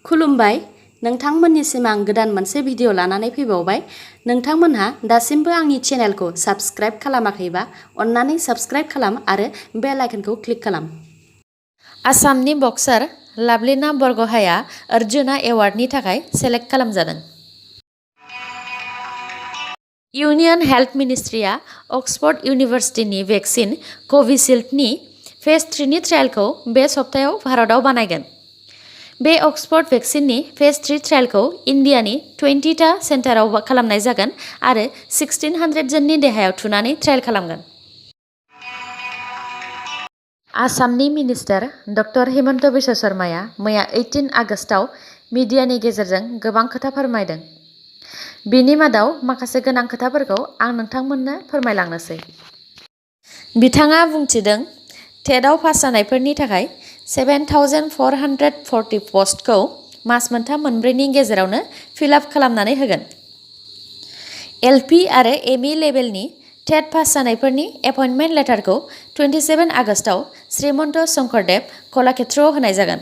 खुलुमबाय नोंथांमोननिसिम आं गोदान मोनसे भिडिअ लानानै फैबावबाय। नोंथांमोनहा दासिमबो आंनि चेनेलखौ साबस्क्राइब खालामाखैबा अन्नानै साबस्क्राइब खालाम आरो बेल आइकनखौ क्लिक खालाम। आसामनि बक्सार लाभलिना बरग'हाइआ अर्जुना एवार्डनि थाखाय सेलेक्ट खालामजादों। इउनियन हेल्थ मिनिस्ट्रिया अक्सफर्ड इउनिभार्सिटिनि भेक्सिन कभिशिल्डनि फेज 3 नि ट्रायलखौ बे सप्तायाव भारतआव बानायगोन। बे अक्सफर्ड भेक्सिननि फेज 3 ट्रायलखौ इन्डियानि 20टा सेन्टाराव खालामनाय जागोन आरो 1600 जननि देहायाव थुनानै ट्रायल खालामगोन। आसामनि मिनिस्टार डक्टर हिमन्त बिश्व शर्माया मैया 18 आगस्टआव मिडियानि गेजेरजों गोबां खोथा फोरमायदों। बिनि मादाव माखासे गोनां खोथाफोरखौ आं नोंथांमोननो फोरमायलांनोसै। बिथाङा बुंथिदों टेटआव पास जानायफोरनि थाखाय 7440 पस्टखौ मास मोनथाम मोनब्रैनि गेजेरावनो फिलआप खालामनानै होगोन। एलपि आरो एमइ लेभेलनि टेट पास जानायफोरनि एपइन्टमेन्ट लेटारखौ 27 आगस्टआव श्रीमन्त शंकरदेव कलाक्षेत्रआव होनाय जागोन।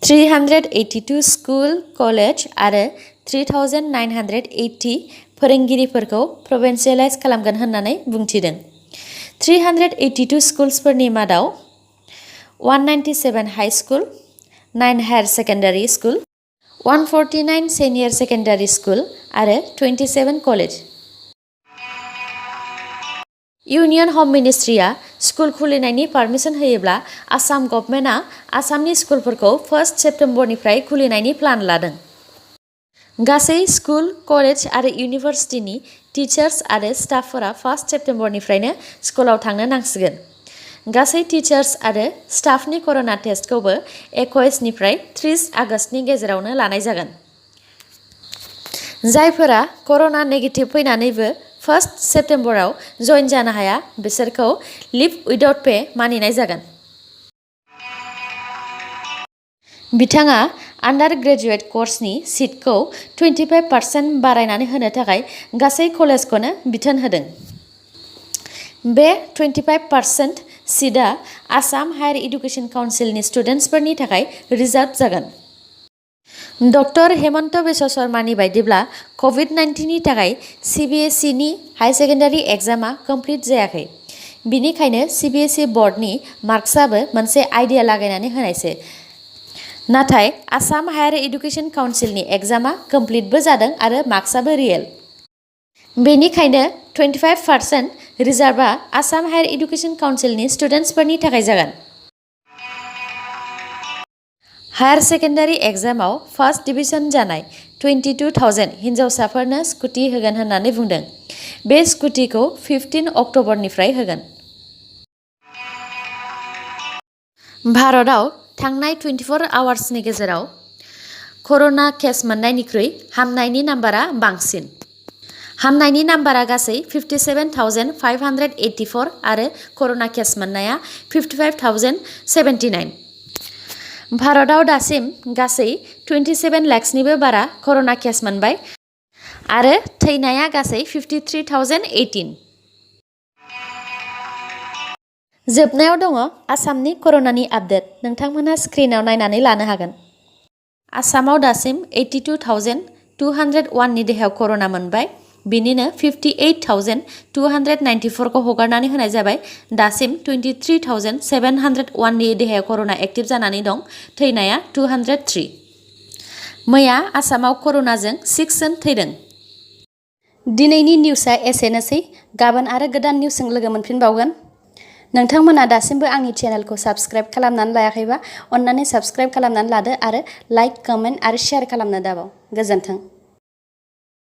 382 स्कुल कलेज आरो 3980 फोरोंगिरिफोरखौ प्रभिन्सियेलाइज खालामगोन होननानै बुंथिदों। 382 स्कुल्सफोरनि मादाव 197 high school, 9 higher secondary school, 149 senior secondary school आरो 27 कलेज। इउनियन हम मिनिस्ट्रिया स्कुल खुलिनायनि पारमिसन होयोब्ला आसाम गभर्नमेन्टआ आसामनि स्कुलफोरखौ 1 सेप्तेम्बरनिफ्राय खुलिनायनि प्लान लादों। गासै स्कुल, कलेज आरो इउनिभार्सिटिनि टिचार्स आरो स्टाफफोरा 1 सेप्तेम्बरनिफ्रायनो स्कुलाव थांनो नांसिगोन। गासै टिचार्स आरो स्टाफनि कर'ना टेस्टखौबो 21 निफ्राय 30 आगस्टनि गेजेरावनो लानाय जागोन। जायफोरा कर'ना नेगेटिभ फैनानैबो 1 सेप्तेम्बराव जइन जानो हाया बिसोरखौ लिभ उइदाउट पे मानिनाय जागोन। बिथाङा आन्डार ग्रेजुएट कर्सनि सिटखौ 25% बारायनानै होनो थाखाय गासै कलेजखौनो बिथोन होदों। बे 25% सिटआ आसाम हायर एडुकेशन काउन्सिलनि स्टुडेन्टसफोरनि थाखाय रिजार्भ जागोन। डक्टर हिमन्त बिश्व शर्मानि बायदिब्ला कभिड-19 नि थाखाय सिबिएसइनि हाई सेकेन्डारि एग्जामआ कमप्लिट जायाखै। बिनिखायनो सिबिएसइ बर्डनि मार्कसआबो मोनसे आइडिया लागायनानै होनायसो। नाथाय आसाम हायर एडुकेशन काउन्सिलनि एग्जामआ कमप्लिटबो जादों आरो मार्कसआबो रियेल। बेनिखायनो 25% रिजार्भआ आसाम हायर एडुकेशन काउन्सिलनि स्टुडेन्टसफोरनि थाखाय जागोन। हायर सेकेन्डारि एग्जामाव फार्स्ट डिभिजन जानाय 22,000 हिन्जावसाफोरनो स्कुटि होगोन होननानै बुंदों। बे स्कुटिखौ 15 अक्ट'बरनिफ्राय होगोन। भारतआव थांनाय 24 आवार्सनि गेजेराव कर'ना केस मोननायनिख्रुइ हामनायनि नाम्बारा बांसिन। हामनायनि नाम्बारा गासै 57,584 आरो कर'ना केस मोननाया 55,079। भारतआव दासिम गासै 27 लाखनिबो बारा कर'ना केस मोनबाय आरो थैनाया गासै 53,018। जोबनायाव दङ आसामनि कर'नानि आपडेट नोंथांमोना स्क्रिनाव नायनानै लानो हागोन। आसामाव दासिम 82,201 नि देहायाव कर'ना मोनबाय। बिनिनो 58,294 खौ हगारनानै होनाय जाबाय। दासिम 23,701 नि देहायाव कर'ना एक्टिभ जानानै दं। थैनाया 203। मैया आसामाव कर'नाजों 6 जन थैदों। दिनैनि निउसआ एसेनोसै। गाबोन आरो गोदान निउसजों लोगो मोनफिनबावगोन। नोंथांमोना दासिमबो आंनि चेनेलखौ साबस्क्राइब खालामनानै लायाखैबा अन्नानै साबस्क्राइब खालामनानै लादो आरो लाइक, कमेन्ट आरो शेयार खालामनो दाबाव। गोजोन्थों।